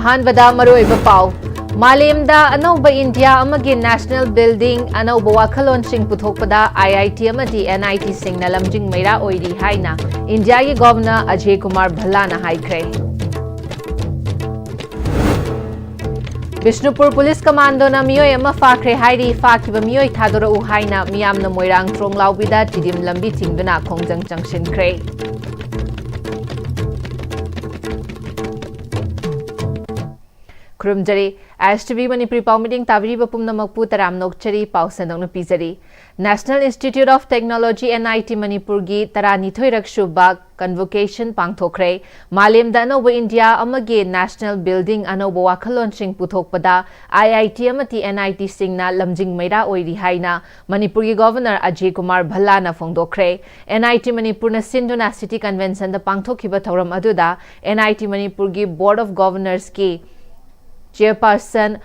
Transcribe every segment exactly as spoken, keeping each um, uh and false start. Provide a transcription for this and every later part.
ꯑꯍꯥꯟꯕꯗ ꯃꯔꯨꯑꯣꯏꯕ ꯄꯥꯎ꯫ ꯃꯥꯂꯦꯝꯗ ꯑꯅꯧꯕ ꯏꯟꯗꯤꯌꯥ ꯑꯃꯒꯤ ꯅꯦꯁꯅꯦꯜ ꯕꯤꯜꯗꯤꯡ, ꯑꯅꯧꯕ ꯋꯥꯈꯜꯂꯣꯟꯁꯤꯡ ꯄꯨꯊꯣꯛꯄꯗ ꯑꯥꯏ ꯑꯥꯏ ꯇꯤ ꯑꯃꯗꯤ ꯑꯦꯟ ꯑꯥꯏ ꯇꯤꯁꯤꯡꯅ ꯂꯝꯖꯤꯡ ꯃꯩꯔꯥ ꯑꯣꯏꯔꯤ ꯍꯥꯏꯅ ꯏꯟꯗꯤꯌꯥꯒꯤ ꯒꯣꯚꯔꯅꯔ ꯑꯖꯦ ꯀꯨꯃꯥꯔ ꯚꯜꯂꯥꯅ ꯍꯥꯏꯈ꯭ꯔꯦ꯫ ꯕꯤꯁꯅꯨꯄꯨꯔ ꯄꯨꯂꯤꯁ ꯀꯃꯥꯟꯗꯣꯅ ꯃꯤꯑꯣꯏ ꯑꯃ ꯐꯥꯈ꯭ꯔꯦ ꯍꯥꯏꯔꯤ꯫ ꯐꯥꯈꯤꯕ ꯃꯤꯑꯣꯏ ꯊꯥꯗꯣꯔꯛꯎ ꯍꯥꯏꯅ ꯃꯤꯌꯥꯝꯅ ꯃꯣꯏꯔꯥꯡ ꯊꯣꯡ ꯂꯥꯎꯕꯤꯗ ꯇꯤꯗꯤꯝ ꯂꯝꯕꯤ ꯊꯤꯡꯗꯨꯅ ꯈꯣꯡꯖꯪ ꯆꯪꯁꯤꯟꯈ꯭ꯔꯦ꯫ ꯈꯨꯔꯨꯝꯖꯔꯤ꯫ ꯑꯥꯏ ꯑꯦꯁ ꯇꯤ ꯚꯤ ꯃꯅꯤꯄꯨꯔꯤ ꯄꯥꯎ ꯃꯤꯠꯌꯦꯡ ꯇꯥꯕꯤꯔꯤꯕ ꯄꯨꯝꯅꯃꯛꯄꯨ ꯇꯔꯥꯝꯅ ꯑꯣꯛꯆꯔꯤ꯫ ꯄꯥꯎ ꯁꯟꯗꯣꯛꯅ ꯄꯤꯖꯔꯤ꯫ National Institute of Technology, N I T, ꯃꯅꯤꯄꯨꯔꯒꯤ ꯇꯔꯥꯅꯤꯊꯣꯏꯔꯛ ꯁꯨꯕ convocation ꯄꯥꯡꯊꯣꯛꯈ꯭ꯔꯦ꯫ ꯃꯥꯂꯦꯝꯗ ꯑꯅꯧꯕ ꯏꯟꯗꯤꯌꯥ ꯑꯃꯒꯤ ꯅꯦꯁꯅꯦꯜ ꯕꯤꯜꯗꯤꯡ, ꯑꯅꯧꯕ ꯋꯥꯈꯜꯂꯣꯟꯁꯤꯡ ꯄꯨꯊꯣꯛꯄꯗ ꯑꯥꯏ ꯑꯥꯏ ꯇꯤ ꯑꯃꯗꯤ ꯑꯦꯟ ꯑꯥꯏ ꯇꯤꯁꯤꯡꯅ ꯂꯝꯖꯤꯡ ꯃꯩꯔꯥ ꯑꯣꯏꯔꯤ ꯍꯥꯏꯅ ꯃꯅꯤꯄꯨꯔꯒꯤ governor ꯑꯖꯦ Kumar ꯚꯜꯂꯥꯅ ꯐꯣꯡꯗꯣꯛꯈ꯭ꯔꯦ꯫ And I T ꯃꯅꯤꯄꯨꯔꯅ ꯁꯤꯟꯗꯨꯅ ꯁꯤꯇꯤ ꯀꯟꯚꯦꯟꯁꯟꯗ ꯄꯥꯡꯊꯣꯛꯈꯤꯕ ꯊꯧꯔꯝ ꯑꯗꯨꯗ ꯑꯦꯟ ꯑꯥꯏ ꯇꯤ ꯃꯅꯤꯄꯨꯔꯒꯤ ꯕꯣꯔꯗ ꯑꯣꯐ ꯒꯣꯚꯔꯅꯔꯁꯀꯤ ꯆꯦꯌꯔꯄꯔꯁꯟ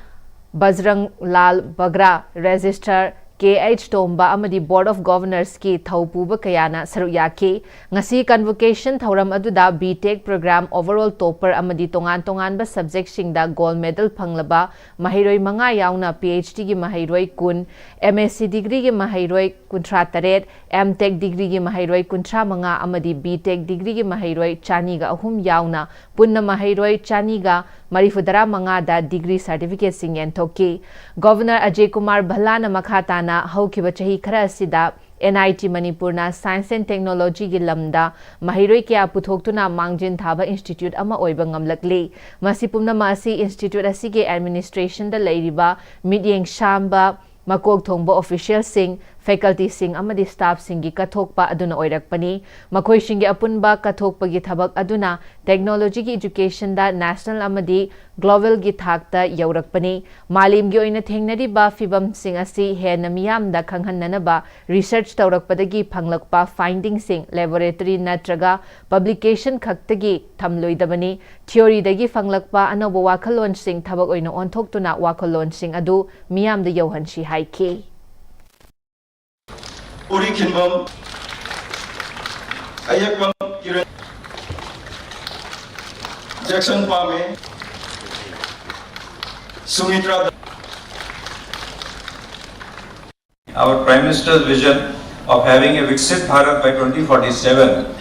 ꯕꯖꯔꯪ ꯂꯥꯜ ꯕꯒ꯭ꯔꯥ, ꯔꯦꯖꯤꯁꯇ꯭ꯔꯥꯔ ꯀꯦ ꯑꯩꯆ ꯇꯣꯝꯕ ꯑꯃꯗꯤ ꯕꯣꯔꯗ ꯑꯣꯐ ꯒꯣꯚꯔꯅꯔꯁꯀꯤ ꯊꯧꯄꯨꯕ ꯀꯌꯥꯅ ꯁꯔꯨꯛ ꯌꯥꯈꯤ꯫ ꯉꯁꯤ convocation ꯊꯧꯔꯝ ꯑꯗꯨꯗ B Tech program overall topper ꯑꯃꯗꯤ ꯇꯣꯉꯥꯟ ꯇꯣꯉꯥꯟꯕ ꯁꯕꯖꯦꯛꯁꯤꯡꯗ ꯒꯣꯜꯗ ꯃꯦꯗꯜ ꯐꯪꯂꯕ ꯃꯍꯩꯔꯣꯏ ꯃꯉꯥ ꯌꯥꯎꯅ ꯄꯤ ꯑꯩꯆ ꯗꯤꯒꯤ ꯃꯍꯩꯔꯣꯏ ꯀꯨꯟ, ꯑꯦꯝ ꯑꯦꯁ ꯁꯤ ꯗꯤꯒ꯭ꯔꯤꯒꯤ ꯃꯍꯩꯔꯣꯏ ꯀꯨꯟꯊ꯭ꯔꯥ ꯇꯔꯦꯠ, ꯑꯦꯝ ꯇꯦꯛ ꯗꯤꯒ꯭ꯔꯤꯒꯤ ꯃꯍꯩꯔꯣꯏ ꯀꯨꯟꯊ꯭ꯔꯥ ꯃꯉꯥ ꯑꯃꯗꯤ B Tech ꯗꯤꯒ꯭ꯔꯤꯒꯤ ꯃꯍꯩꯔꯣꯏ ꯆꯅꯤꯒ ꯑꯍꯨꯝ ꯌꯥꯎꯅ ꯄꯨꯟꯅ ꯃꯍꯩꯔꯣꯏ ꯆꯅꯤꯒ ꯃꯔꯤꯐꯨꯇꯔꯥ ꯃꯉꯥꯗ ꯗꯤꯒ꯭ꯔꯤ ꯁꯥꯔꯇꯤꯐꯤꯀꯦꯠꯁꯤꯡ ꯌꯦꯟꯊꯣꯛꯈꯤ꯫ ꯒꯣꯚꯔꯅꯔ ꯑꯖꯦ ꯀꯨꯃꯥꯔ ꯚꯜꯂꯥꯅ ꯃꯈꯥ ꯇꯥꯅ ꯍꯧꯈꯤꯕ ꯆꯍꯤ ꯈꯔ ꯑꯁꯤꯗ ꯑꯦꯟ ꯑꯥꯏ ꯇꯤ ꯃꯅꯤꯄꯨꯔꯅ ꯁꯥꯏꯟꯁ ꯑꯦꯟ ꯇꯦꯛꯅꯣꯂꯣꯖꯤꯒꯤ ꯂꯝꯗ ꯃꯍꯩꯔꯣꯏ ꯀꯌꯥ ꯄꯨꯊꯣꯛꯇꯨꯅ ꯃꯥꯡꯖꯤꯟ ꯊꯥꯕ ꯏꯟꯁꯇꯤꯇ꯭ꯌꯨꯠ ꯑꯃ ꯑꯣꯏꯕ ꯉꯝꯂꯛꯂꯤ꯫ ꯃꯁꯤ ꯄꯨꯝꯅꯃꯛ ꯑꯁꯤ ꯏꯟꯁꯇꯤꯇ꯭ꯌꯨꯠ ꯑꯁꯤꯒꯤ ꯑꯦꯗꯃꯤꯅꯤꯁꯇ꯭ꯔꯦꯁꯟꯗ ꯂꯩꯔꯤꯕ ꯃꯤꯠꯌꯦꯡ ꯁꯥꯝꯕ, ꯃꯀꯣꯛ ꯊꯣꯡꯕ ꯑꯣꯐꯤꯁꯤꯌꯦꯜꯁꯤꯡ, ꯐꯦꯀꯜꯇꯤꯁꯤꯡ ꯑꯃꯗꯤ ꯁ꯭ꯇꯥꯐꯁꯤꯡꯒꯤ ꯀꯠꯊꯣꯛꯄ ꯑꯗꯨꯅ ꯑꯣꯏꯔꯛꯄꯅꯤ꯫ ꯃꯈꯣꯏꯁꯤꯡꯒꯤ ꯑꯄꯨꯟꯕ ꯀꯠꯊꯣꯛꯄꯒꯤ ꯊꯕꯛ ꯑꯗꯨꯅ ꯇꯦꯛꯅꯣꯂꯣꯖꯤꯒꯤ ꯏꯗꯨꯀꯦꯁꯟꯗ ꯅꯦꯁꯅꯦꯜ ꯑꯃꯗꯤ ꯒ꯭ꯂꯣꯕꯦꯜꯒꯤ ꯊꯥꯛꯇ ꯌꯧꯔꯛꯄꯅꯤ꯫ ꯃꯥꯂꯦꯝꯒꯤ ꯑꯣꯏꯅ ꯊꯦꯡꯅꯔꯤꯕ ꯐꯤꯚꯝꯁꯤꯡ ꯑꯁꯤ ꯍꯦꯟꯅ ꯃꯤꯌꯥꯝꯗ ꯈꯪꯍꯟꯅꯅꯕ ꯔꯤꯁꯔꯆ ꯇꯧꯔꯛꯄꯗꯒꯤ ꯐꯪꯂꯛꯄ ꯐꯥꯏꯟꯗꯤꯡꯁꯤꯡ, ꯂꯦꯕꯣꯔꯦꯇꯔꯤ ꯅꯠꯇ꯭ꯔꯒ ꯄꯕ꯭ꯂꯤꯀꯦꯁꯟ ꯈꯛꯇꯒꯤ ꯊꯝꯂꯣꯏꯗꯕꯅꯤ꯫ ꯊꯤꯑꯣꯔꯤꯗꯒꯤ ꯐꯪꯂꯛꯄ ꯑꯅꯧꯕ ꯋꯥꯈꯜꯂꯣꯟꯁꯤꯡ ꯊꯕꯛ ꯑꯣꯏꯅ ꯑꯣꯟꯊꯣꯛꯇꯨꯅ ꯋꯥꯈꯜꯂꯣꯟꯁꯤꯡ ꯑꯗꯨ ꯃꯤꯌꯥꯝꯗ ꯌꯧꯍꯟꯁꯤ ꯍꯥꯏꯈꯤ꯫ ꯎꯔꯤꯈꯤꯟꯕꯝ, ꯑꯌꯦꯛꯄꯝ ꯀꯤꯔꯟ, ꯖꯦꯛꯁꯟ ꯄꯥꯝꯃꯦ, Sumitra, our Prime Minister's vision of having a Viksit Bharat by twenty forty-seven,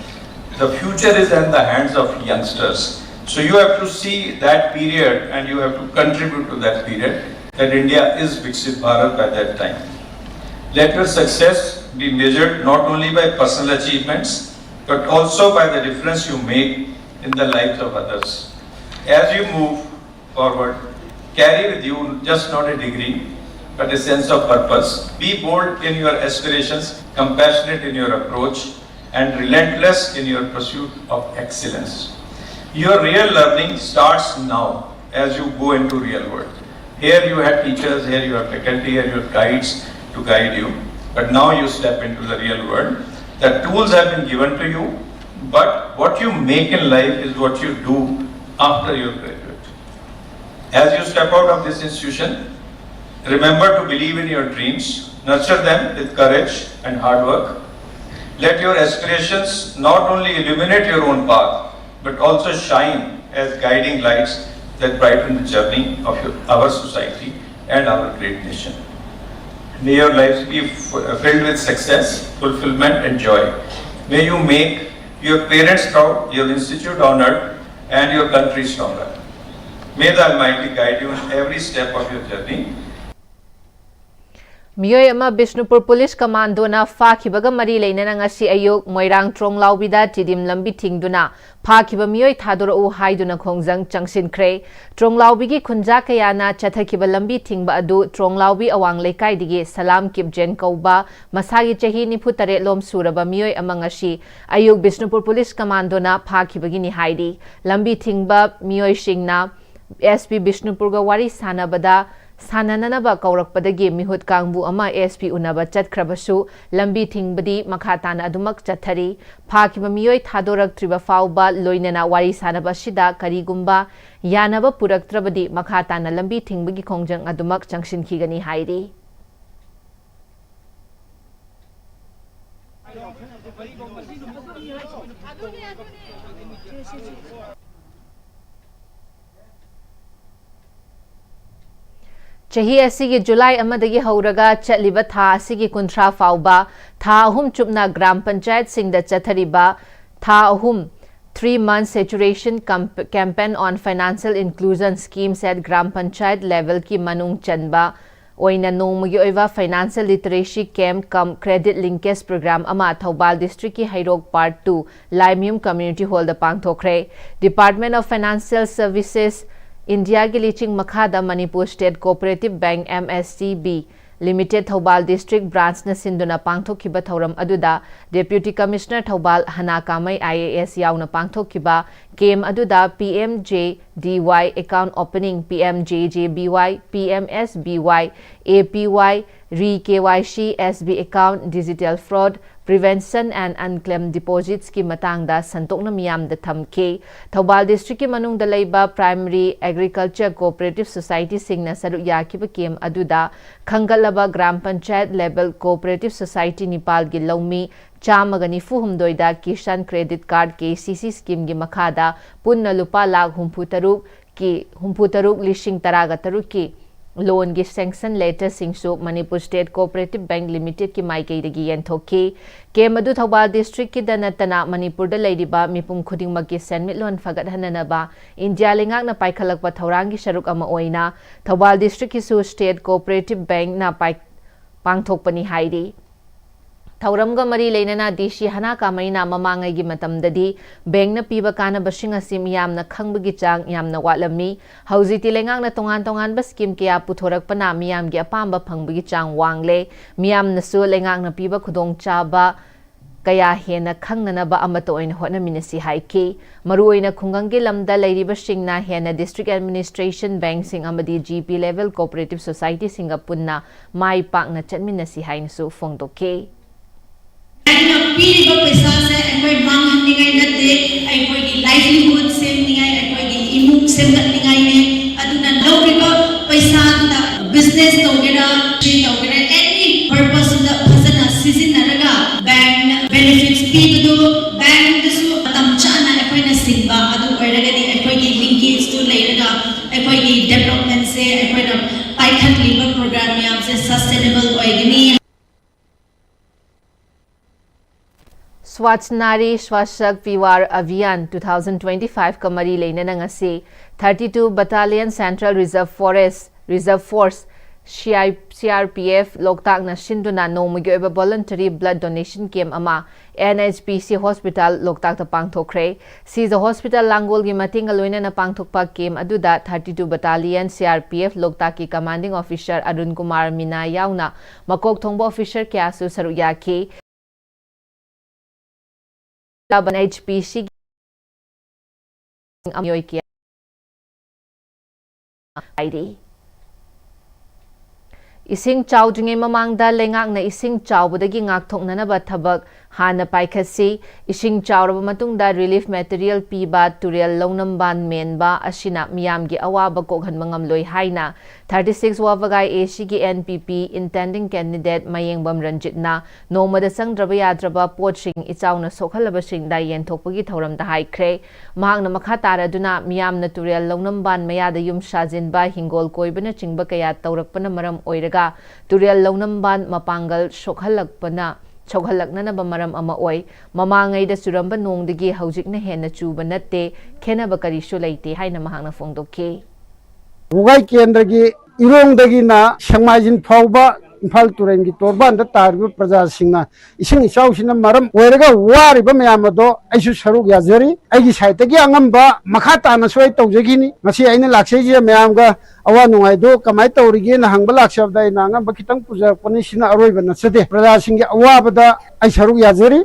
the future is in the hands of youngsters. So you have to see that period and you have to contribute to that period, that India is Viksit Bharat by that time. Let your success be measured not only by personal achievements, but also by the difference you make in the lives of others. As you move forward, carry with you just not a degree, but a sense of purpose. Be bold in your aspirations, compassionate in your approach, and relentless in your pursuit of excellence. Your real learning starts now as you go into real world. Here you had teachers, here you have faculty, here you have guides to guide you. But now you step into the real world. The tools have been given to you, but what you make in life is what you do after you graduate. As you step out of this institution, remember to believe in your dreams, nurture them with courage and hard work. Let your aspirations not only illuminate your own path, but also shine as guiding lights that brighten the journey of your, our society and our great nation. May your lives be f- filled with success, fulfillment, and joy. May you make your parents proud, your institute honored, and your country stronger. May the Almighty guide you in every step of your journey. ꯃꯤꯑꯣꯏ ꯑꯃ Bishnupur police ꯀꯃꯥꯟꯗꯣꯅ ꯐꯥꯈꯤꯕꯒ ꯃꯔꯤ ꯂꯩꯅꯅ ꯉꯁꯤ ꯑꯌꯨꯛ ꯃꯣꯏꯔꯥꯡ ꯇ꯭ꯔꯣꯡꯂꯥꯎꯕꯤꯗ ꯇꯤꯗꯤꯝ ꯂꯝꯕꯤ ꯊꯤꯡꯗꯨꯅ ꯐꯥꯈꯤꯕ ꯃꯤꯑꯣꯏ ꯊꯥꯗꯣꯔꯛꯎ ꯍꯥꯏꯗꯨꯅ ꯈꯣꯡꯖꯪ ꯆꯪꯁꯤꯟꯈ꯭ꯔꯦ꯫ ꯇ꯭ꯔꯣꯡꯂꯥꯎꯕꯤꯒꯤ ꯈꯨꯟꯖꯥ ꯀꯌꯥꯅ ꯆꯠꯊꯈꯤꯕ ꯂꯝꯕꯤ ꯊꯤꯡꯕ ꯑꯗꯨ ꯇ꯭ꯔꯣꯡꯂꯥꯎꯕꯤ ꯑꯋꯥꯡ ꯂꯩꯀꯥꯏꯗꯒꯤ ꯁꯂꯥꯝ ꯀꯤꯞꯖꯦꯟ ꯀꯧꯕ ꯃꯁꯥꯒꯤ ꯆꯍꯤ ꯅꯤꯐꯨ ꯇꯔꯦꯠ ꯂꯣꯝ ꯁꯨꯔꯕ ꯃꯤꯑꯣꯏ ꯑꯃ ꯉꯁꯤ ꯑꯌꯨꯛ ꯕꯤꯁꯅꯨꯄꯨꯔ ꯄꯨꯂꯤꯁ ꯀꯃꯥꯟꯗꯣꯅ ꯐꯥꯈꯤꯕꯒꯤꯅꯤ ꯍꯥꯏꯔꯤ꯫ ꯂꯝꯕꯤ ꯊꯤꯡꯕ ꯃꯤꯑꯣꯏꯁꯤꯡꯅ ꯑꯦꯁ ꯄꯤ ꯕꯤꯁꯅꯨꯄꯨꯔꯒ ꯋꯥꯔꯤ ꯁꯥꯟꯅꯕꯗ ꯁꯥꯟꯅꯅꯅꯕ ꯀꯧꯔꯛꯄꯗꯒꯤ ꯃꯤꯍꯨꯠ ꯀꯥꯡꯕꯨ ꯑꯃ ꯑꯦꯁ ꯄꯤ ꯎꯅꯕ ꯆꯠꯈ꯭ꯔꯕꯁꯨ ꯂꯝꯕꯤ ꯊꯤꯡꯕꯗꯤ ꯃꯈꯥ ꯇꯥꯅ ꯑꯗꯨꯃꯛ ꯆꯠꯊꯔꯤ꯫ ꯐꯥꯈꯤꯕ ꯃꯤꯑꯣꯏ ꯊꯥꯗꯣꯔꯛꯇ꯭ꯔꯤꯕ ꯐꯥꯎꯕ ꯂꯣꯏꯅꯅ ꯋꯥꯔꯤ ꯁꯥꯟꯅꯕ ꯑꯁꯤꯗ ꯀꯔꯤꯒꯨꯝꯕ ꯌꯥꯅꯕ ꯄꯨꯔꯛꯇ꯭ꯔꯕꯗꯤ ꯃꯈꯥ ꯇꯥꯅ ꯂꯝꯕꯤ ꯊꯤꯡꯕꯒꯤ ꯈꯣꯡꯖꯪ ꯑꯗꯨꯃꯛ ꯆꯪꯁꯤꯟꯈꯤꯒꯅꯤ ꯍꯥꯏꯔꯤ꯫ ꯆꯍꯤ ꯑꯁꯤꯒꯤ ꯖꯨꯂꯥꯏ ꯑꯃꯗꯒꯤ ꯍꯧꯔꯒ ꯆꯠꯂꯤꯕ ꯊꯥ ꯑꯁꯤꯒꯤ ꯀꯨꯟꯊ꯭ꯔꯥ ꯐꯥꯎꯕ ꯊꯥ ꯑꯍꯨꯝ ꯆꯨꯞꯅ ꯒ꯭ꯔꯥꯝ ꯄꯟꯆꯥꯌꯠꯁꯤꯡꯗ ꯆꯠꯊꯔꯤꯕ ꯊꯥ ꯑꯍꯨꯝ, three month saturation camp-, campaign on financial inclusion schemes at gram panchayat level ꯀꯤ ꯃꯅꯨꯡ ꯆꯟꯕ ꯑꯣꯏꯅ ꯅꯣꯡꯃꯒꯤ ꯑꯣꯏꯕ financial literacy camp cum credit linkage program ꯑꯃ ꯊꯧꯕꯥꯜ district ꯀꯤ ꯍꯩꯔꯣꯛ Part two Laimayum community hall the ꯄꯥꯡꯊꯣꯛꯈ꯭ꯔꯦ꯫ Department of Financial Services, India ꯒꯤ ꯂꯤꯆꯤꯡ ꯃꯈꯥꯗ Manipur State Cooperative Bank, M S C B Limited, Thoubal district branch ꯅ ꯁꯤꯟꯗꯨꯅ ꯄꯥꯡꯊꯣꯛꯈꯤꯕ ꯊꯧꯔꯝ ꯑꯗꯨꯗ Deputy Commissioner Thoubal ꯍꯅꯥ ꯀꯥꯃꯩ I A S ꯌꯥꯎꯅ ꯄꯥꯡꯊꯣꯛꯈꯤꯕ camp ꯑꯗꯨꯗ P M J D Y account opening, P M J J B Y, P M S B Y, A P Y, re K Y C, S B account, digital fraud prevention and unclaimed deposits ꯀꯤ ꯃꯇꯥꯡꯗ ꯁꯟꯗꯣꯛꯅ ꯃꯤꯌꯥꯝꯗ ꯊꯝꯈꯤ꯫ Thoubal district ꯀꯤ ꯃꯅꯨꯡꯗ ꯂꯩꯕ primary agriculture cooperative society ꯁꯤꯡꯅ ꯁꯔꯨꯛ ꯌꯥꯈꯤꯕ camp ꯑꯗꯨꯗ ꯈꯟꯒꯠꯂꯕ gram panchayat level cooperative society ꯅꯤꯄꯥꯜꯒꯤ ꯂꯧꯃꯤ ꯆꯥꯝꯃꯒ ꯅꯤꯐꯨ ꯍꯨꯝꯗꯣꯏꯗ Kisan Credit Card, K C C scheme ꯒꯤ ꯃꯈꯥꯗ ꯄꯨꯟꯅ ꯂꯨꯄꯥ ꯂꯥꯈ ꯍꯨꯝꯐꯨ ꯇꯔꯨꯛ ꯀꯤ, ꯍꯨꯝꯐꯨ ꯇꯔꯨꯛ ꯂꯤꯁꯤꯡ ꯇꯔꯥꯒ ꯇꯔꯨꯛ ꯀꯤ loan ꯒꯤ sanction letter ꯁꯤꯡꯁꯨ Manipur State Cooperative Bank Limited ꯀꯤ ꯃꯥꯏꯀꯩꯗꯒꯤ ꯌꯦꯟꯊꯣꯛꯈꯤ꯫ Camp ꯑꯗꯨ ꯊꯧꯕꯥꯜ district ꯀꯤꯗ ꯅꯠꯇꯅ ꯃꯅꯤꯄꯨꯔꯗ ꯂꯩꯔꯤꯕ ꯃꯤꯄꯨꯝ ꯈꯨꯗꯤꯡꯃꯛꯀꯤ ꯁꯦꯟꯃꯤꯠꯂꯣꯟ ꯐꯒꯠꯍꯟꯅꯅꯕ ꯏꯟꯗꯤꯌꯥ ꯂꯩꯉꯥꯛꯅ ꯄꯥꯏꯈꯠꯂꯛꯄ ꯊꯧꯔꯥꯡꯒꯤ ꯁꯔꯨꯛ ꯑꯃ ꯑꯣꯏꯅ ꯊꯧꯕꯥꯜ district ꯀꯤꯁꯨ State Cooperative Bank ꯅ ꯄꯥꯏ-, ꯄꯥꯡꯊꯣꯛꯄꯅꯤ ꯍꯥꯏꯔꯤ꯫ ꯊꯧꯔꯝꯒ ꯃꯔꯤ ꯂꯩꯅꯅ D C ꯍꯅꯥ ꯀꯥꯃꯩꯅ ꯃꯃꯥꯡꯉꯩꯒꯤ ꯃꯇꯝꯗꯗꯤ bank ꯅ ꯄꯤꯕ ꯀꯥꯟꯅꯕꯁꯤꯡ ꯑꯁꯤ ꯃꯤꯌꯥꯝꯅ ꯈꯪꯕꯒꯤ ꯆꯥꯡ ꯌꯥꯝꯅ ꯋꯥꯠꯂꯝꯃꯤ꯫ ꯍꯧꯖꯤꯛꯇꯤ ꯂꯩꯉꯥꯛꯅ ꯇꯣꯉꯥꯟ ꯇꯣꯉꯥꯟꯕ scheme ꯀꯌꯥ ꯄꯨꯊꯣꯔꯛꯄꯅ ꯃꯤꯌꯥꯝꯒꯤ ꯑꯄꯥꯝꯕ ꯐꯪꯕꯒꯤ ꯆꯥꯡ ꯋꯥꯡꯂꯦ꯫ ꯃꯤꯌꯥꯝꯅꯁꯨ ꯂꯩꯉꯥꯛꯅ ꯄꯤꯕ ꯈꯨꯗꯣꯡꯆꯥꯕ ꯀꯌꯥ ꯍꯦꯟꯅ ꯈꯪꯅꯅꯕ ꯑꯃꯠꯇ ꯑꯣꯏꯅ ꯍꯣꯠꯅꯃꯤꯟꯅꯁꯤ ꯍꯥꯏꯈꯤ꯫ ꯃꯔꯨꯑꯣꯏꯅ ꯈꯨꯡꯒꯪꯒꯤ ꯂꯝꯗ ꯂꯩꯔꯤꯕꯁꯤꯡꯅ ꯍꯦꯟꯅ district administration, bank ꯁꯤꯡ ꯑꯃꯗꯤ G P level cooperative society ꯁꯤꯡꯒ ꯄꯨꯟꯅ ꯃꯥꯏ ꯄꯥꯛꯅ ꯆꯠꯃꯤꯟꯅꯁꯤ ꯍꯥꯏꯅꯁꯨ ꯐꯣꯡꯗꯣꯛꯈꯤ꯫ ꯑꯩꯅ ꯄꯤꯔꯤꯕ ꯄꯩꯁꯥꯁꯦ ꯑꯩꯈꯣꯏ ꯃꯥꯡꯍꯟꯅꯤꯡꯉꯥꯏ ꯅꯠꯇꯦ, ꯑꯩꯈꯣꯏꯒꯤ livelihood ꯁꯦꯝꯅꯤꯡꯉꯥꯏ, ꯑꯩꯈꯣꯏꯒꯤ ꯏꯃꯨꯡ ꯁꯦꯝꯒꯠꯅꯤꯡꯉꯥꯏꯅꯦ꯫ ꯑꯗꯨꯅ ꯂꯧꯔꯤꯕ ꯄꯩꯁꯥꯗꯨꯅ business ꯇꯧꯒꯦꯔꯥ, ꯀꯔꯤ ꯇꯧꯒꯦꯔꯥ, any purpose ꯇ ꯐꯖꯅ ꯁꯤꯖꯤꯟꯅꯔꯒ bank ꯅ benefits ꯄꯤꯕꯗꯨ, bank ꯗꯁꯨ ꯃꯇꯝ ꯆꯥꯅ ꯑꯩꯈꯣꯏꯅ ꯁꯤꯟꯕ ꯑꯗꯨ ꯑꯣꯏꯔꯒꯗꯤ ꯑꯩꯈꯣꯏꯒꯤ linkage ꯇꯨ ꯂꯩꯔꯒ ꯑꯩꯈꯣꯏꯒꯤ development ꯁꯦ ꯑꯩꯈꯣꯏꯅ ꯄꯥꯏꯈꯠ Swachh Nari Swachhak Parivar Abhiyan two thousand twenty-five ꯀ ꯃꯔꯤ ꯂꯩꯅꯅ ꯉꯁꯤ thirty-two Battalion Central Reserve Forest, Reserve Force, C I, C R P F, ꯂꯣꯛꯇꯥꯛꯅ ꯁꯤꯟꯗꯨꯅ ꯅꯣꯡꯃꯒꯤ ꯑꯣꯏꯕ voluntary blood donation camp ꯑꯃ N H P C Hospital ꯂꯣꯛꯇꯥꯛꯇ ꯄꯥꯡꯊꯣꯛꯈ꯭ꯔꯦ꯫ ꯁꯤꯖ Hospital ꯂꯥꯡꯒꯣꯜꯒꯤ ꯃꯇꯦꯡꯒ ꯂꯣꯏꯅꯅ ꯄꯥꯡꯊꯣꯛꯄ camp ꯑꯗꯨꯗ thirty-two Battalion C R P F ꯂꯣꯛꯇꯥꯛꯀꯤ Commanding Officer ꯑꯔꯨꯟ ꯀꯨꯃꯥꯔ ꯃꯤꯅꯥ ꯌꯥꯎꯅ ꯃꯀꯣꯛ ꯊꯣꯡꯕ officer ꯀꯌꯥꯁꯨ ꯁꯔꯨꯛ ꯌꯥꯈꯤ꯫ N H P C ꯒꯤ ꯃꯤꯑꯣꯏ ꯀꯌꯥ ꯍꯥꯏꯔꯤ꯫ ꯏꯁꯤꯡ ꯆꯥꯎꯗ꯭ꯔꯤꯉꯩ ꯃꯃꯥꯡꯗ ꯂꯩꯉꯥꯛꯅ ꯏꯁꯤꯡ ꯆꯥꯎꯕꯗꯒꯤ ꯉꯥꯛꯊꯣꯛꯅꯅꯕ ꯊꯕꯛ ꯍꯥꯟꯅ ꯄꯥꯏꯈꯠꯁꯤ꯫ ꯏꯁꯤꯡ ꯆꯥꯎꯔꯕ ꯃꯇꯨꯡꯗ relief material ꯄꯤꯕ, ꯇꯨꯔꯦꯜ ꯂꯧꯅꯝꯕꯥꯟ ꯃꯦꯟꯕ ꯑꯁꯤꯅ ꯃꯤꯌꯥꯝꯒꯤ ꯑꯋꯥꯕ ꯀꯣꯛꯍꯟꯕ ꯉꯝꯂꯣꯏ ꯍꯥꯏꯅ thirty-six ꯋꯥꯕꯒꯥꯏ A C ꯒꯤ N P P intending candidate ꯃꯌꯦꯡꯕꯝ ꯔꯟꯖꯤꯠꯅ ꯅꯣꯡꯃꯗ ꯆꯪꯗ꯭ꯔꯕ ꯌꯥꯗ꯭ꯔꯕ ꯄꯣꯠꯁꯤꯡ ꯏꯆꯥꯎꯅ ꯁꯣꯛꯍꯜꯂꯕꯁꯤꯡꯗ ꯌꯦꯟꯊꯣꯛꯄꯒꯤ ꯊꯧꯔꯝꯗ ꯍꯥꯏꯈ꯭ꯔꯦ꯫ ꯃꯍꯥꯛꯅ ꯃꯈꯥ ꯇꯥꯔꯗꯨꯅ ꯃꯤꯌꯥꯝꯅ ꯇꯨꯔꯦꯜ ꯂꯧꯅꯝꯕꯥꯟ ꯃꯌꯥꯗ ꯌꯨꯝ ꯁꯥꯖꯤꯟꯕ, ꯍꯤꯡꯒꯣꯜ ꯀꯣꯏꯕꯅꯆꯤꯡꯕ ꯀꯌꯥ ꯇꯧꯔꯛꯄꯅ ꯃꯔꯝ ꯑꯣꯏꯔꯒ ꯇꯨꯔꯦꯜ ꯂꯧꯅꯝꯕꯥꯟ ꯃꯄꯥꯡꯒꯜ ꯁꯣꯛꯍꯜꯂꯛꯄꯅ, ꯁꯣꯛꯍꯜꯂꯛꯅꯅꯕ ꯃꯔꯝ ꯑꯃ ꯑꯣꯏ꯫ ꯃꯃꯥꯡꯉꯩꯗ ꯆꯨꯔꯝꯕ ꯅꯣꯡꯗꯒꯤ ꯍꯧꯖꯤꯛꯅ ꯍꯦꯟꯅ ꯆꯨꯕ ꯅꯠꯇꯦ, ꯈꯦꯟꯅꯕ ꯀꯔꯤꯁꯨ ꯂꯩꯇꯦ ꯍꯥꯏꯅ ꯃꯍꯥꯛꯅ ꯐꯣꯡꯗꯣꯛꯈꯤ꯫ ꯋꯥꯕꯒꯥꯏ ꯀꯦꯟꯗ꯭ꯔꯒꯤ ꯏꯔꯣꯡꯗꯒꯤꯅ ꯁꯦꯛꯃꯥꯏꯖꯤꯟ ꯐꯥꯎꯕ ꯏꯝꯐꯥꯜ ꯇꯨꯔꯦꯜꯒꯤ ꯇꯣꯔꯕꯥꯟꯗ ꯇꯥꯔꯤꯕ ꯄ꯭ꯔꯖꯥꯁꯤꯡꯅ ꯏꯁꯤꯡ ꯏꯆꯥꯎꯁꯤꯅ ꯃꯔꯝ ꯑꯣꯏꯔꯒ ꯋꯥꯔꯤꯕ ꯃꯌꯥꯝ ꯑꯗꯣ ꯑꯩꯁꯨ ꯁꯔꯨꯛ ꯌꯥꯖꯔꯤ꯫ ꯑꯩꯒꯤ side ꯇꯒꯤ ꯑꯉꯝꯕ ꯃꯈꯥ ꯇꯥꯅꯁꯨ ꯑꯩ ꯇꯧꯖꯈꯤꯅꯤ꯫ ꯉꯁꯤ ꯑꯩꯅ ꯂꯥꯛꯆꯩꯁꯦ ꯃꯌꯥꯝꯒ ꯑꯋꯥ ꯅꯨꯡꯉꯥꯏꯗꯣ ꯀꯃꯥꯏꯅ ꯇꯧꯔꯤꯒꯦꯅ ꯍꯪꯕ ꯂꯥꯛꯆꯕꯗ ꯑꯩꯅ ꯑꯉꯝꯕ ꯈꯤꯇꯪ ꯄꯨꯖꯔꯛꯄꯅꯤ꯫ ꯁꯤꯅ ꯑꯔꯣꯏꯕ ꯅꯠꯆꯗꯦ꯫ ꯄ꯭ꯔꯖꯥꯁꯤꯡꯒꯤ ꯑꯋꯥꯕꯗ ꯑꯩ ꯁꯔꯨꯛ ꯌꯥꯖꯔꯤ꯫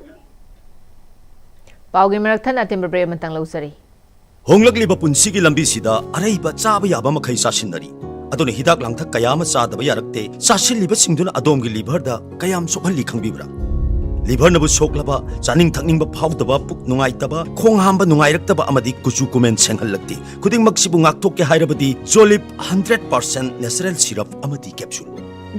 ꯄꯥꯎꯒꯤ ꯃꯔꯛ ꯊꯠꯅ ꯑꯇꯦꯟꯕ break ꯑꯃꯇꯪ ꯂꯧꯖꯔꯤ꯫ ꯍꯣꯡꯂꯛꯂꯤꯕ ꯄꯨꯟꯁꯤꯒꯤ ꯂꯝꯕꯤꯁꯤꯗ ꯑꯔꯩꯕ ꯆꯥꯕ ꯌꯥꯕ ꯃꯈꯩ ꯆꯥꯁꯤꯟꯅꯔꯤ꯫ ꯑꯗꯨꯅ ꯍꯤꯗꯥꯛ ꯂꯥꯡꯊꯛ ꯀꯌꯥ ꯑꯃ ꯆꯥꯗꯕ ꯌꯥꯔꯛꯇꯦ꯫ ꯆꯥꯁꯤꯜꯂꯤꯕꯁꯤꯡꯗꯨꯅ ꯑꯗꯣꯝꯒꯤ liver ꯗ ꯀꯌꯥꯝ ꯁꯣꯛꯍꯜꯂꯤ ꯈꯪꯕꯤꯕ꯭ꯔꯥ? Liver ꯅꯕꯨ ꯁꯣꯛꯂꯕ, ꯆꯥꯅꯤꯡ ꯊꯛꯅꯤꯡꯕ ꯐꯥꯎꯗꯕ, ꯄꯨꯛ ꯅꯨꯡꯉꯥꯏꯇꯕ, ꯈꯣꯡ ꯍꯥꯝꯕ ꯅꯨꯡꯉꯥꯏꯔꯛꯇꯕ ꯑꯃꯗꯤ ꯀꯨꯆꯨ ꯀꯨꯃꯦꯟ ꯁꯦꯡꯍꯜꯂꯛꯇꯦ꯫ ꯈꯨꯗꯤꯡꯃꯛꯁꯤꯕꯨ ꯉꯥꯛꯊꯣꯛꯀꯦ ꯍꯥꯏꯔꯕꯗꯤ Jolib hundred percent natural syrup ꯑꯃꯗꯤ capsule꯫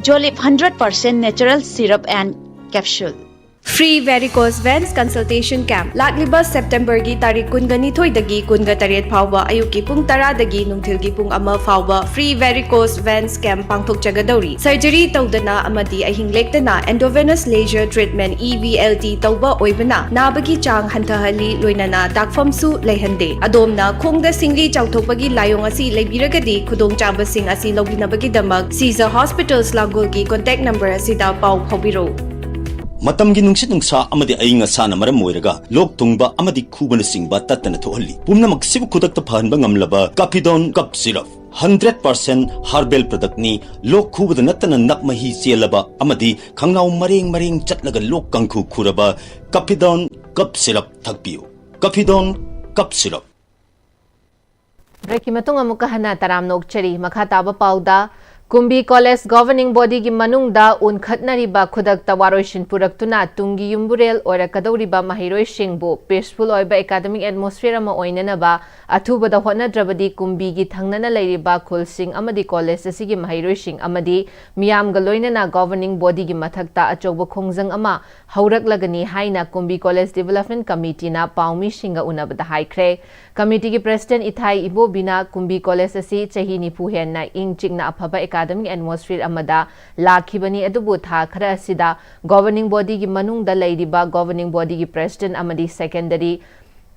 Jolib hundred percent natural syrup and capsule꯫ Free Varicose Veins Consultation Camp ꯂꯥꯛꯂꯤꯕ ꯁꯦꯞꯇꯦꯝꯕꯔꯒꯤ ꯇꯥꯔꯤꯛ ꯀꯨꯟꯒ ꯅꯤꯊꯣꯏꯗꯒꯤ ꯀꯨꯟꯒ ꯇꯔꯦꯠ ꯐꯥꯎꯕ ꯑꯌꯨꯛꯀꯤ ꯄꯨꯡ ꯇꯔꯥꯗꯒꯤ ꯅꯨꯡꯊꯤꯜꯒꯤ ꯄꯨꯡ ꯑꯃ ꯐꯥꯎꯕ Free Varicose Veins Camp ꯄꯥꯡꯊꯣꯛꯆꯒꯗꯧꯔꯤ꯫ Surgery ꯇꯧꯗꯅ ꯑꯃꯗꯤ ꯑꯍꯤꯡ ꯂꯦꯛꯇꯅ Endovenous Laser Treatment, E V L T, ꯇꯧꯕ ꯑꯣꯏꯕꯅ ꯅꯥꯕꯒꯤ ꯆꯥꯡ ꯍꯟꯊꯍꯜꯂꯤ, ꯂꯣꯏꯅꯅ ꯗꯥꯛꯐꯝꯁꯨ ꯂꯩꯍꯟꯗꯦ꯫ ꯑꯗꯣꯝꯅ ꯈꯣꯡꯗ ꯁꯤꯡꯂꯤ ꯆꯥꯎꯊꯣꯛꯄꯒꯤ ꯂꯥꯏꯑꯣꯡ ꯑꯁꯤ ꯂꯩꯕꯤꯔꯒꯗꯤ ꯈꯨꯗꯣꯡꯆꯥꯕꯁꯤꯡ ꯑꯁꯤ ꯂꯧꯕꯤꯅꯕꯒꯤꯗꯃꯛ Caesar Hospitals ꯂꯥꯡꯒꯣꯜꯒꯤ contact number ꯑꯁꯤꯗ ꯄꯥꯎ ꯐꯥꯎꯕꯤꯔꯛꯎ꯫ ꯃꯇꯝꯒꯤ ꯅꯨꯡꯁꯤꯠ ꯅꯨꯡꯁꯥ ꯑꯃꯗꯤ ꯑꯏꯪ ꯑꯁꯥꯅ ꯃꯔꯝ ꯑꯣꯏꯔꯒ ꯂꯣꯛ ꯊꯨꯡꯕ ꯑꯃꯗꯤ ꯈꯨꯕꯅꯆꯤꯡꯕ ꯇꯠꯇꯅ ꯊꯣꯛꯍꯜꯂꯤ꯫ ꯄꯨꯝꯅꯃꯛꯁꯤꯕꯨ ꯈꯨꯗꯛꯇ ꯐꯍꯟꯕ ꯉꯝꯂꯕ Caphidone Cough Syrup, hundred percent herbal product ꯅꯤ꯫ ꯂꯣꯛ ꯈꯨꯕꯗ ꯅꯠꯇꯅ ꯅꯞ ꯃꯍꯤ ꯆꯦꯜꯂꯕ ꯑꯃꯗꯤ ꯈꯪꯅꯥꯎ ꯃꯔꯦꯡ ꯃꯔꯦꯡ ꯆꯠꯂꯒ ꯂꯣꯛ ꯀꯥꯡꯈꯨ ꯈꯨꯔꯕ Caphidone Cough Syrup ꯊꯛꯄꯤꯌꯨ꯫ Caphidone Cough Syrup꯫ Break ꯀꯤ ꯃꯇꯨꯡ ꯑꯃꯨꯛꯀ ꯍꯟꯅ ꯇꯔꯥꯝꯅ ꯑꯣꯛꯆꯔꯤ꯫ ꯃꯈꯥ ꯇꯥꯕ ꯄꯥꯎꯗ, ꯀꯨꯝꯕꯤ College Governing Body ꯒꯤ ꯃꯅꯨꯡꯗ ꯎꯟꯈꯠꯅꯔꯤꯕ ꯈꯨꯗꯛꯇ ꯋꯥꯔꯣꯏꯁꯤꯟ ꯄꯨꯔꯛꯇꯨꯅ ꯇꯨꯡꯒꯤ ꯌꯨꯝꯕꯨꯔꯦꯜ ꯑꯣꯏꯔꯛꯀꯗꯧꯔꯤꯕ ꯃꯍꯩꯔꯣꯏꯁꯤꯡꯕꯨ peaceful ꯑꯣꯏꯕ academic atmosphere ꯑꯃ ꯑꯣꯏꯅꯅꯕ ꯑꯊꯨꯕꯗ ꯍꯣꯠꯅꯗ꯭ꯔꯕꯗꯤ ꯀꯨꯝꯕꯤꯒꯤ ꯊꯪꯅꯅ ꯂꯩꯔꯤꯕ ꯈꯨꯜꯁꯤꯡ ꯑꯃꯗꯤ college ꯑꯁꯤꯒꯤ ꯃꯍꯩꯔꯣꯏꯁꯤꯡ ꯑꯃꯗꯤ ꯃꯤꯌꯥꯝꯒ ꯂꯣꯏꯅꯅ Governing Body ꯒꯤ ꯃꯊꯛꯇ ꯑꯆꯧꯕ ꯈꯣꯡꯖꯪ ꯑꯃ ꯍꯧꯔꯛꯂꯒꯅꯤ ꯍꯥꯏꯅ ꯀꯨꯝꯕꯤ College Development Committee ꯅ ꯄꯥꯎꯃꯤꯁꯤꯡꯒ ꯎꯅꯕꯗ ꯍꯥꯏꯈ꯭ꯔꯦ꯫ Committee ꯒꯤ President ꯏꯊꯥꯏ ꯏꯕꯣꯕꯤꯅ ꯀꯨꯝꯕꯤ College ꯑꯁꯤ ꯆꯍꯤ ꯅꯤꯐꯨ ꯍꯦꯟꯅ ꯏꯪ ꯆꯤꯛꯅ ꯑꯐꯕ academic atmosphere ꯑꯃꯗ ꯂꯥꯛꯈꯤꯕꯅꯤ, ꯑꯗꯨꯕꯨ ꯊꯥ ꯈꯔ ꯑꯁꯤꯗ Governing Body ꯒꯤ ꯃꯅꯨꯡꯗ ꯂꯩꯔꯤꯕ Governing Body ꯒꯤ President ꯑꯃꯗꯤ Secretary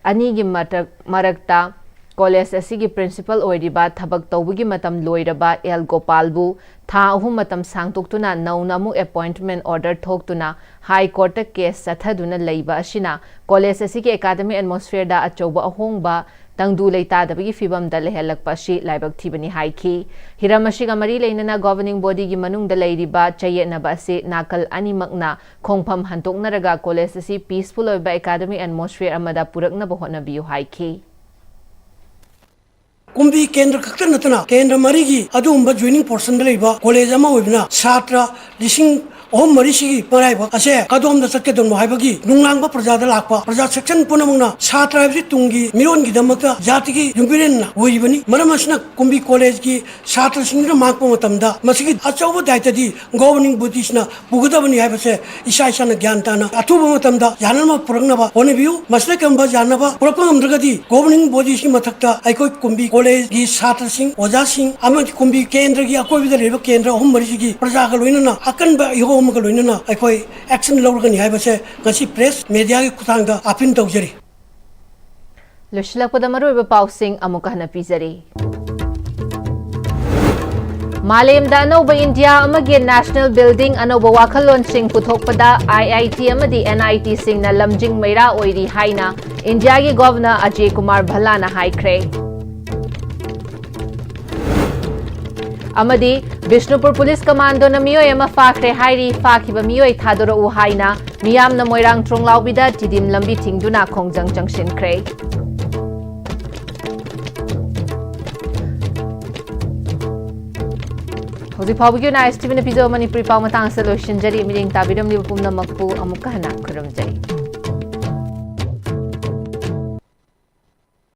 ꯑꯅꯤꯒꯤ ꯃꯔꯛ-, ꯃꯔꯛꯇ college ꯑꯁꯤꯒꯤ principal ꯑꯣꯏꯔꯤꯕ ꯊꯕꯛ ꯇꯧꯕꯒꯤ ꯃꯇꯝ ꯂꯣꯏꯔꯕ ꯑꯦꯜ ꯒꯣꯄꯥꯜꯕꯨ ꯊꯥ ꯑꯍꯨꯝ ꯃꯇꯝ ꯁꯥꯡꯗꯣꯛꯇꯨꯅ ꯅꯧꯅ ꯑꯃꯨꯛ appointment order ꯊꯣꯛꯇꯨꯅ High Court ꯇ case ꯆꯠꯊꯗꯨꯅ ꯂꯩꯕ ꯑꯁꯤꯅ college ꯑꯁꯤꯒꯤ academic atmosphere ꯗ ꯑꯆꯧꯕ ꯑꯍꯣꯡꯕ, ꯇꯪꯗꯨ ꯂꯩꯇꯥꯗꯕꯒꯤ ꯐꯤꯚꯝꯗ ꯂꯩꯍꯜꯂꯛꯄ ꯑꯁꯤ ꯂꯥꯏꯕꯛ ꯊꯤꯕꯅꯤ ꯍꯥꯏꯈꯤ꯫ ꯍꯤꯔꯝ ꯑꯁꯤꯒ ꯃꯔꯤ ꯂꯩꯅꯅ Governing Body ꯒꯤ ꯃꯅꯨꯡꯗ ꯂꯩꯔꯤꯕ ꯆꯌꯦꯠꯅꯕ ꯑꯁꯤ ꯅꯥꯀꯜ ꯑꯅꯤꯃꯛꯅ ꯈꯣꯡꯐꯝ ꯍꯟꯗꯣꯛꯅꯔꯒ college ꯑꯁꯤ peaceful ꯑꯣꯏꯕ academic atmosphere ꯑꯃꯗ ꯄꯨꯔꯛꯅꯕ ꯍꯣꯠꯅꯕꯤꯌꯨ ꯍꯥꯏꯈꯤ꯫ ꯀꯨꯝꯕꯤ ꯀꯦꯟꯗ꯭ꯔ ꯈꯛꯇ ꯅꯠꯇꯅ ꯀꯦꯟꯗ꯭ꯔ ꯃꯔꯤꯒꯤ ꯑꯗꯨꯒꯨꯝꯕ joining portion ꯗ ꯂꯩꯕ college ꯑꯃ ꯑꯣꯏꯕꯅ ꯁꯥꯇ꯭ꯔ ꯂꯤꯁꯤꯡ ꯑꯍꯨꯝ ꯃꯔꯤꯁꯤꯒꯤ ꯃꯔꯥꯏꯕꯛ ꯑꯁꯦ ꯀꯗꯣꯝꯗ ꯆꯠꯀꯗꯧꯅꯣ ꯍꯥꯏꯕꯒꯤ ꯅꯨꯡꯅꯥꯡꯕ ꯄ꯭ꯔꯖꯥꯗ ꯂꯥꯛꯄ꯫ ꯄ꯭ꯔꯖꯥ ꯁꯦꯛꯁꯟ ꯄꯨꯝꯅꯃꯛꯅ ꯁꯥꯇ꯭ꯔ ꯍꯥꯏꯕꯁꯤ ꯇꯨꯡꯒꯤ ꯃꯤꯔꯣꯟꯒꯤꯗꯃꯛꯇ ꯖꯥꯇꯤꯒꯤ ꯌꯨꯝꯕꯤꯔꯦꯟꯅ ꯑꯣꯏꯔꯤꯕꯅꯤ꯫ ꯃꯔꯝ ꯑꯁꯤꯅ ꯀꯨꯝꯕꯤ ꯀꯣꯂꯦꯖꯀꯤ ꯁꯥꯇ꯭ꯔꯁꯤꯡꯗꯨꯅ ꯃꯥꯡꯄ ꯃꯇꯝꯗ ꯃꯁꯤꯒꯤ ꯑꯆꯧꯕ ꯗꯥꯏꯇꯗꯤ governing bodyꯁꯤꯅ ꯄꯨꯒꯗꯕꯅꯤ ꯍꯥꯏꯕꯁꯦ ꯏꯁꯥ ꯏꯁꯥꯅ ꯒ꯭ꯌꯥꯟ ꯇꯥꯅ ꯑꯊꯨꯕ ꯃꯇꯝꯗ ꯌꯥꯅꯅꯕ ꯄꯨꯔꯛꯅꯕ ꯍꯣꯠꯅꯕꯤꯌꯨ꯫ ꯃꯁꯤꯗ ꯀꯔꯝꯕ ꯌꯥꯅꯕ ꯄꯨꯔꯛꯄ ꯉꯝꯗ꯭ꯔꯒꯗꯤ governing bodyꯁꯤꯒꯤ ꯃꯊꯛꯇ ꯑꯩꯈꯣꯏ ꯀꯨꯝꯕꯤ ꯀꯣꯂꯦꯖꯀꯤ ꯁꯥꯇ꯭ꯔꯁꯤꯡ, ꯑꯣꯖꯥꯁꯤꯡ ꯑꯃꯗꯤ ꯀꯨꯝꯕꯤ ꯀꯦꯟꯗ꯭ꯔꯒꯤ ꯑꯀꯣꯏꯕꯗ ꯂꯩꯔꯤꯕ ꯀꯦꯟꯗ꯭ꯔ ꯑꯍꯨꯝ ꯃꯔꯤꯁꯤꯒꯤ ꯄ꯭ꯔꯖꯥꯒ ꯂꯣꯏꯅꯅ ꯑꯀꯟꯕ ꯏꯍꯧ ꯑꯃꯒ ꯂꯣꯏꯅꯅ ꯑꯩꯈꯣꯏ action ꯂꯧꯔꯒꯅꯤ ꯍꯥꯏꯕꯁꯦ ꯉꯁꯤ press mediaꯒꯤ ꯈꯨꯠꯊꯥꯡꯗ appeal ꯇꯧꯖꯔꯤ꯫ ꯂꯣꯏꯁꯤꯜꯂꯛꯄꯗ ꯃꯔꯨꯑꯣꯏꯕ ꯄꯥꯎꯁꯤꯡ ꯑꯃꯨꯛꯀ ꯍꯟꯅ ꯄꯤꯖꯔꯤ꯫ ꯃꯥꯂꯦꯝꯗ ꯑꯅꯧꯕ ꯏꯟꯗꯤꯌꯥ ꯑꯃꯒꯤ national building ꯑꯅꯧꯕ ꯋꯥꯈꯜꯂꯣꯟꯁꯤꯡ ꯄꯨꯊꯣꯛꯄꯗ I I T ꯑꯃꯗꯤ N I Tꯁꯤꯡꯅ ꯂꯝꯖꯤꯡ ꯃꯩꯔꯥ ꯑꯣꯏꯔꯤ ꯍꯥꯏꯅ ꯏꯟꯗꯤꯌꯥꯒꯤ ꯒꯣꯚꯔꯅꯔ ꯑꯖꯌ ꯀꯨꯃꯥꯔ ꯚꯜꯂꯥꯅ ꯍꯥꯏꯈ꯭ꯔꯦ꯫ ꯑꯃꯗꯤ ꯕꯤꯁꯅꯨꯄꯨꯔ ꯄꯨꯂꯤꯁ ꯀꯃꯥꯟꯗꯣꯅ ꯃꯤꯑꯣꯏ ꯑꯃ ꯐꯥꯈ꯭ꯔꯦ ꯍꯥꯏꯔꯤ꯫ ꯐꯥꯈꯤꯕ ꯃꯤꯑꯣꯏ ꯊꯥꯗꯣꯔꯛꯎ ꯍꯥꯏꯅ ꯃꯤꯌꯥꯝꯅ ꯃꯣꯏꯔꯥꯡ ꯊꯣꯡꯂꯥꯎꯕꯤꯗ ꯇꯤꯗꯤꯝ ꯂꯝꯕꯤ ꯊꯤꯡꯗꯨꯅ ꯈꯣꯡꯖꯪ ꯆꯪꯁꯤꯟꯈ꯭ꯔꯦ꯫ ꯍꯧꯖꯤꯛ ꯐꯥꯎꯕꯒꯤ ꯑꯣꯏꯅ ISTVꯅ ꯄꯤꯖꯕ ꯃꯅꯤꯄꯨꯔꯤ ꯄꯥꯎ ꯃꯇꯥꯡ ꯑꯁꯤꯗ ꯂꯣꯏꯁꯤꯟꯖꯔꯤ꯫ ꯃꯤꯠꯌꯦꯡ ꯇꯥꯕꯤꯔꯝꯂꯤꯕ ꯄꯨꯝꯅꯃꯛꯄꯨ ꯑꯃꯨꯛꯀ ꯍꯟꯅ ꯈꯨꯔꯨꯝꯖꯔꯤ꯫